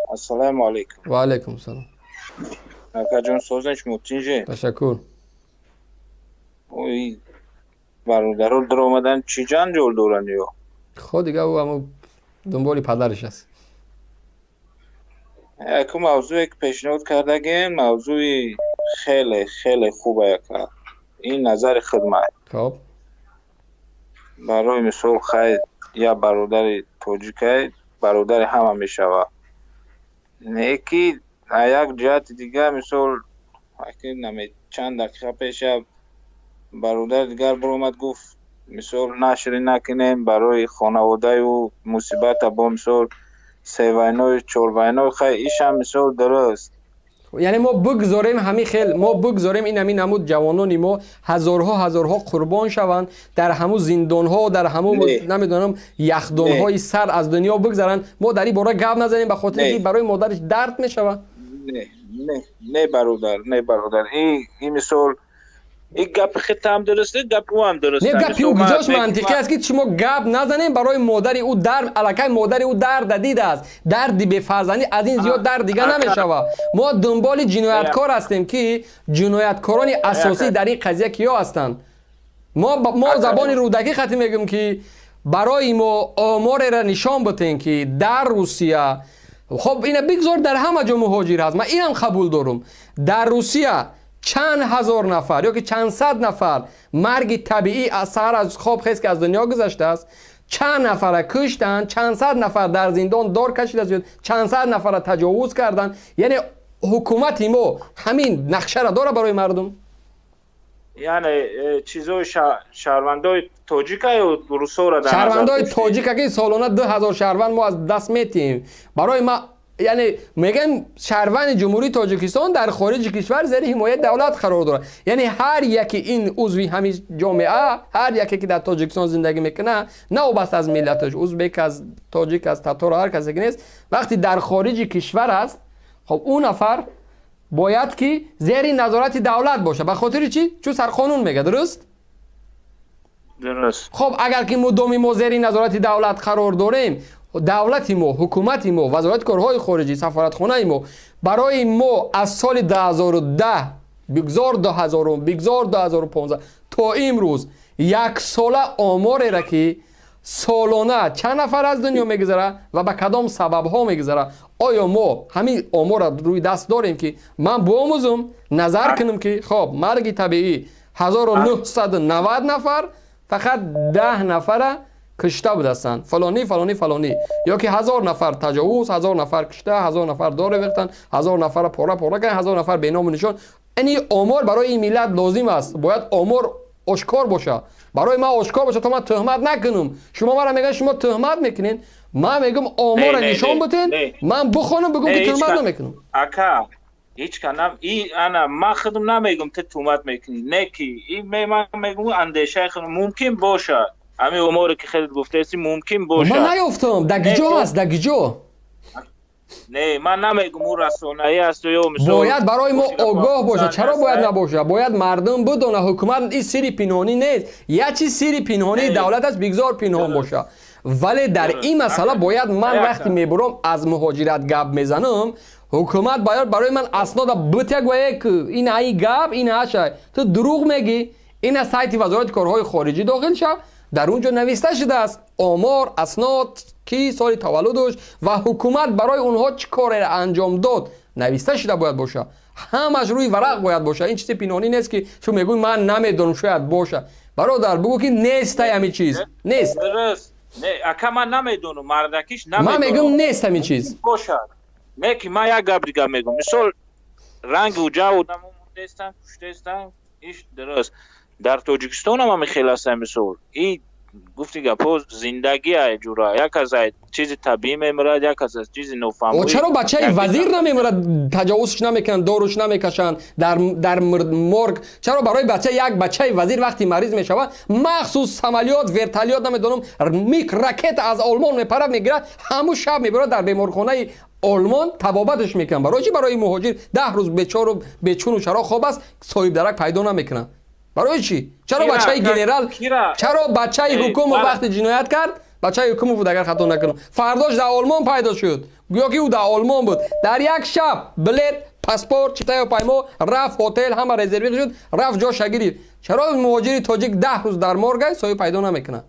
Ассалому алайкум. Ва алайкум салом. Акаҷон, созен шумо, тинҷе? Ташаккур. Ой, бародаро даромадан, чӣ ҷанҷол доранд ё? Хо, дига ӯ ҳамо дунболи падараш аст. Яку мавзӯе ки пешниҳод кардагем, мавзӯи хеле хеле хуба, яка. Ин назари хидмат. Хоб. Барои мисол, хай, я бародари тоҷикай, бародари ҳама мешавад. Не ки як ҷиҳати дигар, мисол, чанд дақиқа пеша бародари дигар баромад, гуфт, мисол, нашрӣ накунем барои хонаводаю мусибата, бо мисол се вайной, чор вайной, хай, ишам мисол дуруст. Яъне мо бигзорем ҳамин хел, мо бигзорем ин ҳамин намуд ҷавонони мо ҳазорҳо ҳазорҳо қурбон шаванд, дар ҳамун зиндонҳо, дар ҳамун, намедонам, яхдонҳои сар аз дунё бигзаранд, мо дар ин бора гап назанем, ба хотире ки барои модараш дард мешавад? Не, не, не, бародар, не, бародар, ин мисол, ин гапи худтам дуруст, гапи ӯ ҳам дуруст. Не, гапи ӯ куҷош мантиқӣ аст, ки шумо гап назанем барои модари ӯ? Дард аллакай модари ӯ дарда дидааст. Дарди бефарзандӣ, аз ин зиёд дард дига намешавад. Мо дунболи ҷинояткор ҳастем, ки ҷинояткорони асосӣ дар ин қазия киё ҳастанд. Мо забони рӯдакӣ хатӣ мегӯем, ки барои мо омореро нишон битем, ки дар Русия, хоб, ина бигзор, дар ҳама ҷо муҳоҷир ҳаст, ман инам қабул дорум, дар Русия чанд ҳазор нафар ё ки чанд сад нафар марги табиӣ, аз саҳар аз хоб хест, ки аз дунё гузаштааст, чанд нафара куштанд, чанд сад нафар дар зиндон дор кашида шуд, чанд сад нафара таҷовуз карданд. Яъне ҳукумати мо ҳамин нақшара дора барои мардум? Яъне чизои шаҳрвандои тоҷика ё русоро? Шаҳрвандои тоҷика, ки солона 2000 шаҳрванд мо аз даст метиҳем. Барои ма, яъне мегӯем, шаҳрванди Ҷумҳурии Тоҷикистон дар хориҷи кишвар зери ҳимояи давлат қарор дорад. Яъне ҳар яке ин узви ҳамин ҷомеа, ҳар яке ки дар Тоҷикистон зиндагӣ мекунад, новобаста аз миллаташ, узбек аст, тоҷик аст, татор, ҳар касе ки нест, вақте дар хориҷи кишвар аст, хоб, ӯ нафар бояд ки зери назорати давлат бошад. Ба хотири чӣ? Чун сарқонун мега, дуруст? Дуруст. Хоб, агар ки мудоми мо зери назорати давлат қарор дорем, давлати мо, ҳукумати мо, Вазорати корҳои хориҷӣ, сафоратхонаи мо барои мо аз соли 2010, бигзор 2000, бигзор 2015, то имрӯз яксола оморера, ки солона чанд нафар аз дунё мегузарад ва ба кадом сабабҳо мегузарад, оё мо ҳамин оморро рӯи даст дорем, ки ман биомӯзум, назар кунам, ки хоб, марги табиӣ 1990 нафар, фақат 10 нафара кушта будастанд, фалонӣ, фалонӣ, фалонӣ, ё ки 1000 нафар таҷовуз, 1000 нафар кушта, 1000 нафар дор рехтанд, 1000 нафара пора пора карданд, 1000 нафар беному нишон? Ини омор барои ин миллат лозим аст. Бояд омор ошкор бошад, барои ман ошкор бошад, то ман тӯҳмат накунам. Шумо мара мегӯяд, шумо тӯҳмат мекунед. Ман мегӯм, омора нишон бутен, ман бихонам, бигӯм, ки тӯҳмат намекунам. Ака, ҳеҷ канам и ана ман худам намегӯм, ту тӯҳмат мекунӣ, не, ки ман мегӯм андешаи худам, мумкин бошад, ҳамин оморе ки хеле гуфтаисти, мумкин бошад. Ман наёфтам, дар киҷо ҳаст, дар киҷо? Не, ман намегум, ӯ расонаӣ аст ё мисол. Бояд барои мо огоҳ бошад. Чаро бояд набошад? Бояд мардум бидонад, ҳукумат, ин сирри пинҳонӣ нест. Як чиз сирри пинҳонии давлат аст, бигзор пинҳон бошад, вале дар ин масъала бояд ман вақте мебурам, аз муҳоҷират гап мезанам, ҳукумат бояд барои ман аснода битя, гӯяе ин ай гап, ин аша ту дурӯғ мегӣ, ина сайти Вазорати корҳои хориҷӣ дохил шав, дар он ҷо нависта шудааст омор, аснод, ки соли таваллудаш ва ҳукумат барои онҳо чӣ кореро анҷом дод, нависта шуда бояд бошад. Ҳамаш рӯи варақ бояд бошад. Ин чизи пинҳонӣ нест, ки шу мегӯй, ман намедонам, шояд бошад. Бародар, бигӯ, ки нестай, ҳамин чиз нест. Не, ака, ман намедонам, мардакиш. Ман мегӯм, нест ҳамин чиз. Бошад, не, ки ман як гап дига мегӯм. Мисол, ранги уҷа одамо мурдестан, куштестан, иш дуруст, дар Тоҷикистон ҳам ҳамин хел ҳастан. Мисол, и гуфти гапҳо, зиндагӣ ай ҷура, як аз ай чизи табиӣ мемирад, як аз чизи нофаҳмоӣ. Чаро бачаи вазир намемирад, таҷовузш намекунанд, доруш намекашанд дар морг? Чаро барои бача, як бачаи вазир вақти мариз мешавад, махсус самолёт, вертолёт, намедонам, мик, ракета аз Олмон мепарад, мегирад, ҳамун шаб мебарад, дар беморхонаи Олмон табобаташ мекунанд? Барои чи барои муҳоҷир 10 рӯз бечору бечуну чаро хоб аст, соҳибдарак пайдо намекунанд? Барои чӣ? Чаро бачаи генерал, чаро бачаи ҳукумат вақти ҷиноят кард, Бачаи Ҳукумов буд, агар хато накунам. Фардош дар Олмон пайдо шуд, гӯё ки ӯ дар Олмон буд. Дар як шаб билет, паспорт, чиптаи ҳавопаймо рафт, ҳотел ҳама резервӣ шуд, рафт, ҷоша гирифт. Чаро муҳоҷири тоҷик 10 рӯз дар моргай, соҳиб пайдо намекунад?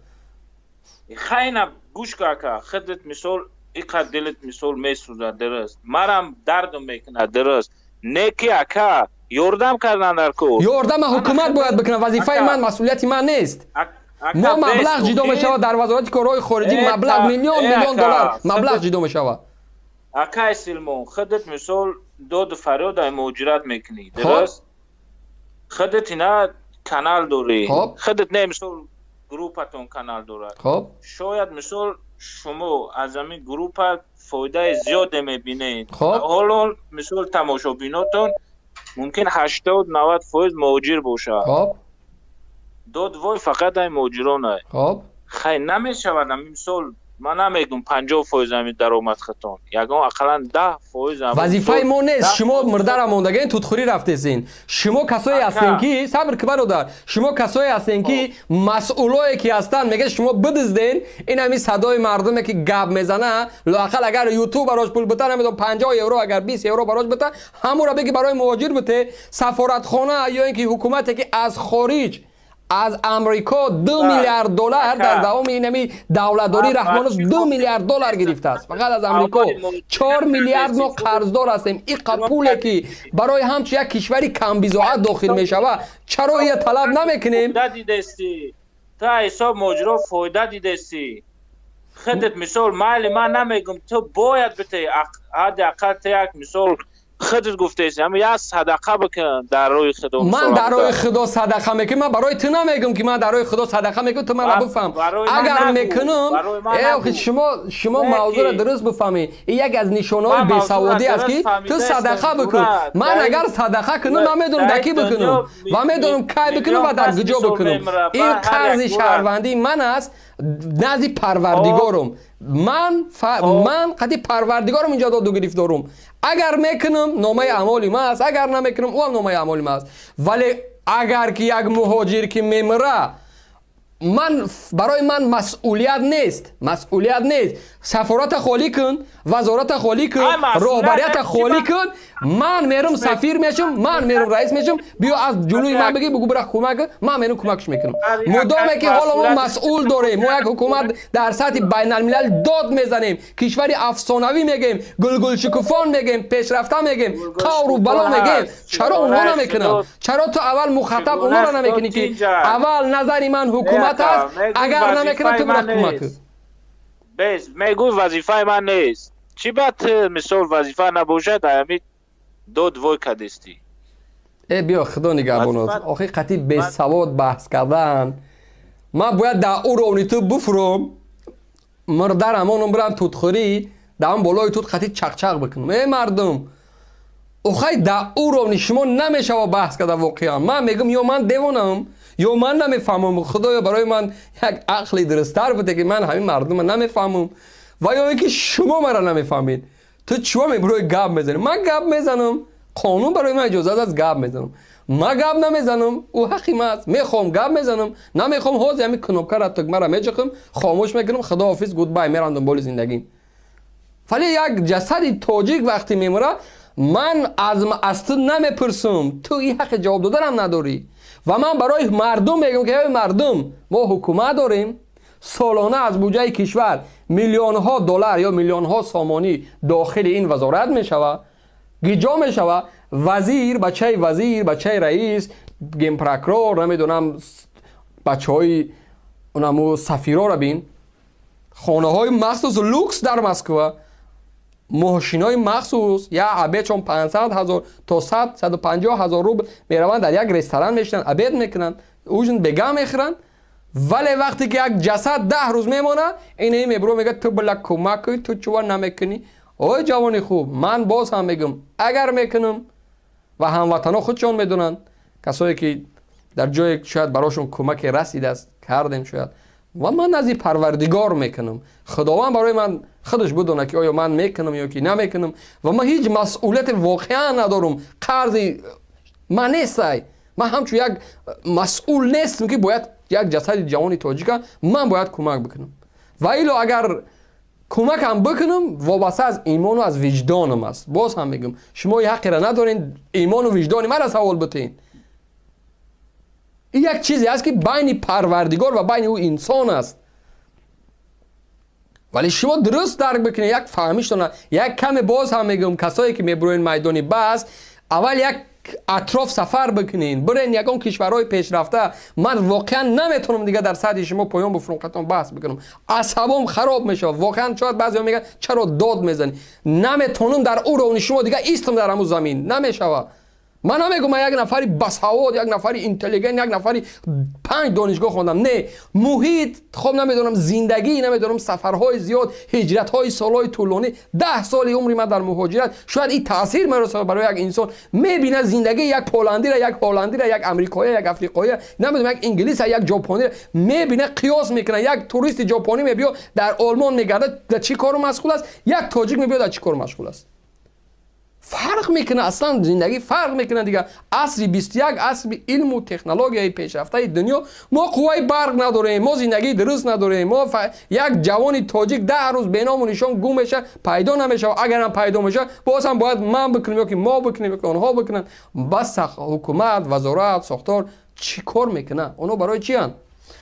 Хайна, гӯш ка, ака, худат мисол иқад дилат мисол месӯзад, дуруст, марам дардм мекунад, дуруст, не ки, ака, ёрдам кардан дар кор. Ёрдама ҳукумат бояд бикунад, вазифаи ман, масъулияти ман нест. Мо маблағ ҷудо мешавад дар Вазорати корҳои хориҷӣ, маблағ миллион миллион доллар маблағ ҷудо мешавад. Акай Силмон, худат мисол доду фарёд ай муҳоҷират мекунӣ, дуруст, худат ина канал дорӣ, худат не, мисол группатон канал дорад. Шояд мисол шумо аз ҳамин группа фоидаи зиёде мебинед. Ҳоло мисол тамошобинотон мумкин 80-90% муҳоҷир бошад. Дод вой фақат ай муҳоҷиронай. Хай, намешавад, мисол ман намегум 50% ҳами даромад хатон, ягон ақаллан 10%. Вазифаи мо нест. Шумо мурдара мондагин, тутхӯрӣ рафтесин. Шумо касое ҳастен, ки, сабр ки, бародар, шумо касое ҳастен, ки масъулое ки ҳастанд, мегӯяд, шумо бидизден. Ин ҳами садои мардуме ки гап мезана, лоақал агар Ютуб барош пул бита, намедонам, 50 евро, агар 20 евро барош бита, ҳамура беги барои муҳоҷир бите. Сафоратхона ё ин ки ҳукумате ки аз хориҷ, аз Амрико 2 миллиард доллар дар давоми инами давлатдории Раҳмонов 2 миллиард доллар гирифтааст фақат аз Амрико, 4 миллиард мо қарздор ҳастем. Иқа пуле ки барои ҳамчун як кишвари камбизоат дохил мешавад, чаро ия талаб намекунем? Та ҳисоб моҷиро фоида дидестӣ худат. Мисол, майли, ман намегум, ту бояд бите, ҳадди ақал ту як мисол худат гуфтаси, ҳама як садақа бикун дар роҳи Худо. Ман дар роҳи Худо садақа мекунам. Ман барои ту намегум, ки ман дар роҳи Худо садақа мекунам, ту мана бифаҳм. Агар мекунам, шумо мавзӯъро дуруст бифаҳмед. Ин як аз нишонаҳои бесаводӣ аст, ки ту садақа бикун. Ман агар садақа кунам, ман медонам, дар кӣ бикунам ва медонам, кай бикунам ва дар куҷо бикунам. Ин қарзи шаҳрвандии ман аст назди Парвардигорум. Ман қати Парвардигорум инҷо доду гирифт дорум. Агар мекунам, номаи аъмоли ман аст, агар намекунам, ӯ ҳам номаи аъмоли ман аст. Вале агар ки як муҳоҷир ки мемира, ман, барои ман масъулият нест, масъулият нест. Сафората холӣ кун, вазората холӣ кун, роҳбарията холӣ кун. Ман мерам, сафир мешам, ман мерам, раис мешам. Биё, аз ҷулӯи ман бигӣ, бугӯ, бира, кӯмак кун, ман мерам, кӯмакш мекунам. Мудоме ки ҳоло мо масъул дорем, мо як ҳукумат дар сатҳи байналмилал дод мезанем, кишвари афсонавӣ мегӯем, гулгулшукуфон мегӯем, пешрафта мегӯем, қавру бало мегӯем, чаро онҳо намекунанд? Чаро ту аввал мухаттаб онҳоро намекунӣ, ки аввал назари ман ҳукумат аст, агар намекунад, ту бира, кӯмак кун? Бес, мегӯй, вазифаи ман нест. Чӣ бад, мисол, вазифа набошад, ами дод вой кадистӣ? Э, биё, Худо нигаҳбонот. Охи, қати бесавод баҳс кардан, ман бояд дар уровни ту буфурам, мурдарамонам, бирам тутхӯрӣ, дар он болои тут қати чақчақ бикунам. Э, мардум, охай, дар уровни шумо намешава баҳс карда. Воқеан, ман мегӯм, ё ман девонам, ё ман намефаҳмам. Худоё, барои ман як ақли дурусттар буде, ки ман ҳамин мардума намефаҳмам, ва ё ин ки шумо маро намефаҳмед. Ту чиво мебурои гап мезанӣ? Ман гап мезанам, қонун барои ман иҷозат аст, гап мезанам. Ман гап намезанам, ӯ ҳаққи ман аст. Мехоҳам, гап мезанам, намехоҳам, ҳозир ҳамин кнопкара, тугмара меҷиқам, хомӯш мекунам. Худоҳофиз, goodbye, мерам дунболи зиндагим. Вале як ҷасади тоҷик вақте мемира, ман аз ту намепурсам, ту ин ҳаққи ҷавоб доданам надорӣ. Ва ман барои мардум мегӯям, ки эй мардум, мо ҳукумат дорем, солона аз буҷаи кишвар миллионҳо доллар ё миллионҳо сомонӣ дохили ин вазорат мешавад, гиҷо мешавад. Вазир, бачаи вазир, бачаи раис, генпрокурор, намедонам, бачаҳои унаму сафирора бин, хонаҳои махсус, люкс дар Москва, мошинои махсус, як обедшон 500 ҳазор то 100, 150 ҳазор рубл. Мераванд, дар як ресторан мешинанд, обед мекунанд, ужин бега мехӯранд. Вале вақте ки як ҷасад 10 рӯз мемонад, ин мебуро, мегӯяд, ту била, кӯмак кунӣ, ту чува намекунӣ? Ой, ҷавони хуб, ман боз ҳам мегӯм, агар мекунам, ва ҳамватанҳо худшон медонанд, касое ки дар ҷое шояд барошон кӯмаке расидааст, кардем шояд, ва ман назди Парвардигор мекунам. Худованд барои ман худаш бидонад, ки оё ман мекунам ё ки намекунам. Ва ман ҳеҷ масъулияте воқеан надорам, қарзи ман нестай. Ман ҳамчун як масъул нестам, ки бояд як ҷасади ҷавони тоҷика ман бояд кӯмак бикунам. Ва ило агар кӯмакам бикунам, вобаста аз имону аз виҷдонам аст. Боз ҳам мегӯм, шумо ҳаққеро надоред имону виҷдони маро савол битиҳед. Ин як чизе аст, ки байни Парвардигор ва байни ӯ инсон аст. Вале шумо дуруст дарк бикунед, як фаҳмиштона як каме. Боз ҳам мегӯм, касое ки мебуроен майдони баҳс, аввал як атроф сафар бикунед, бирен ягон кишварҳои пешрафта. Ман воқеан наметавонам дига дар сатҳи шумо поён буфурам, қатон баҳс бикунам, асабом хароб мешавад воқеан. Шояд баъзеҳо мегӯянд, чаро дод мезанӣ? Наметавонам дар уровни шумо дига истам, дар ҳамун замин намешавад. Ман намегӯм, ман як нафари басавод, як нафари интеллигент, як нафари панҷ донишгоҳ хондам. Не, муҳит, хоб, намедонам, зиндагӣ, намедонам, сафарҳои зиёд, ҳиҷратҳои солҳои тӯлонӣ, 10 соли умри ман дар муҳоҷират, шояд ин таъсир мерасонад барои як инсон. Мебинад зиндагии як поландира, як ҳолландира, як амрикоя, як африқоя, намедонам, як инглиса, як ҷопонира мебинад, қиёс мекунад. Як туристи ҷопонӣ мебиёд, дар Олмон мегардад, дар чӣ кору машғул аст, як тоҷик мебиёд, дар чӣ кор машғул аст, фарқ мекунад. Аслан зиндагӣ фарқ мекунад. Дигар асри 21, асри илму технологияи пешрафтаи дунё, мо қувваи барқ надорем, мо зиндагии дуруст надорем. Мо як ҷавони тоҷик 10 рӯз беному нишон гум мешавад, пайдо намешавад. Агарам пайдо мешавад, боз ҳам бояд ман бикунем ё ки мо бикунем, ё ки онҳо бикунанд. Бас ҳукумат, вазорат, сохтор чӣ кор мекунад? Онҳо барои чиянд?